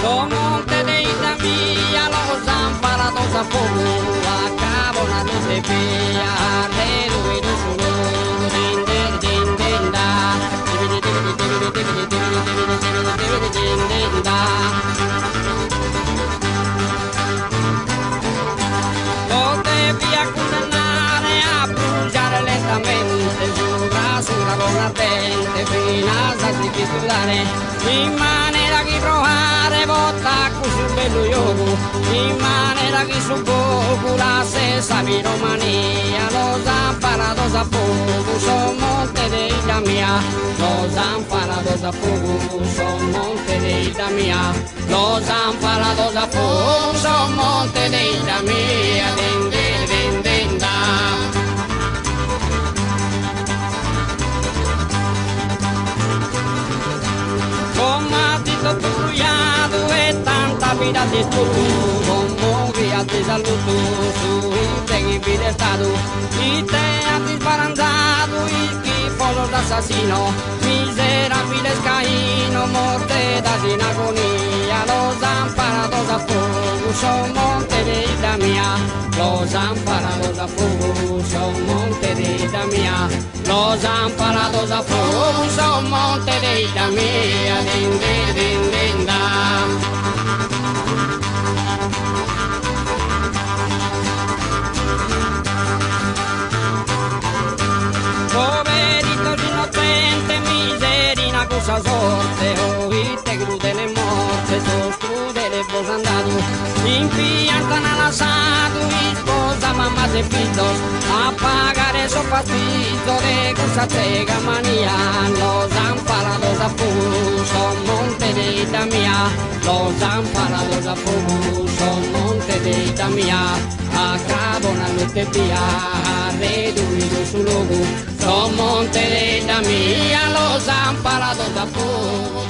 Su monte de 'idda mia los an falados a fogu, a cabona notte bia, reduidu su logu, din din din din da, dibidi dibidi dibidi dibidi dibidi dibidi dibidi dibidi din din da. Los devia cundennare a brugiare lentamente subra su dragone ardente finas a si ch'istudare in manera chi proare potat cussu bellu giogu in manera chi su fogu lasset sa piromania los an falados a fogu sos montes de 'idda mia los an falados a fogu sos montes de 'idda mia los an falados a fogu sos montes de 'idda mia din din din din da. Como azis totu brujadu e tanta vida azis postu, como chi azis alluttu su 'irde chi fit istadu, ite azis balanzadu ischifosos assassinos, miserabiles cainos, morzedas in agonia, los an falados a fogu sos montes de 'idda mia, los an falados a fogu sos montes de 'idda mia, los an falados a fogu sos montes de 'idda mia, din din din din da. Poveritos innocentes, miserina cussa sorte, oh ite crudele morte, sos crudeles bos an dadu, in piantu an lassadu isposa, mamas e fizos, a pagare sos fastizos de cussa tzega mania, los an falados a fogu sos montes de 'idda mia, los an falados a fogu sos montes de 'idda mia, a crabona notte bia, reduidu su logu, sos montes de 'idda mia los an falados a fogu.